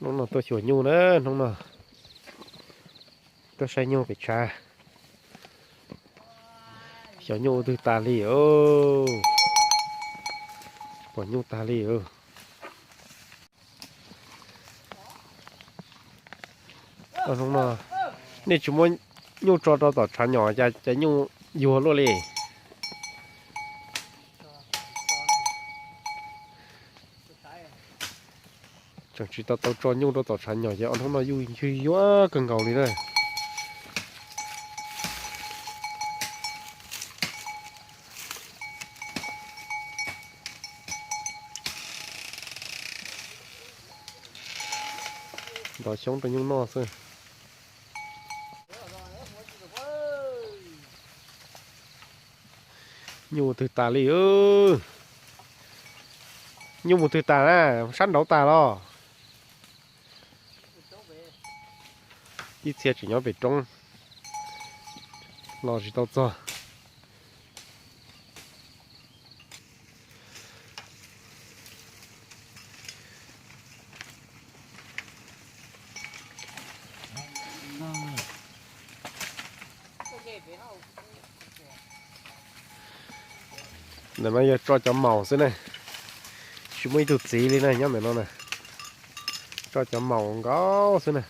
Hnub no tuaj xyuas nyuj na, hnub no tuaj saib nyuj pem tshav. Xyuas nyuj ua twg tas li, pom nyuj tas li. Hnub no nej tsis muab nyuj tso rau tom tshav nyom, cas nyuj yuag luaj li. Tseem tsis tau tau tso nyuj rau tom tshav nyom ces ob hnub no nyuj yuag kawg nkaus li na. Nrov xyoob rau nyuj noj xwb. Nyuj mus twg tas li? Nyuj mus twg tas na? Sab nraud tas los? Ib txhia tseem nyob pem roob, los tsis tau txog. Ntawm no yog tso cov maum xwb ne, tsis muaj ib tug txiv li na nyob ntawm no na. Tso cov maum nkaus xwb na.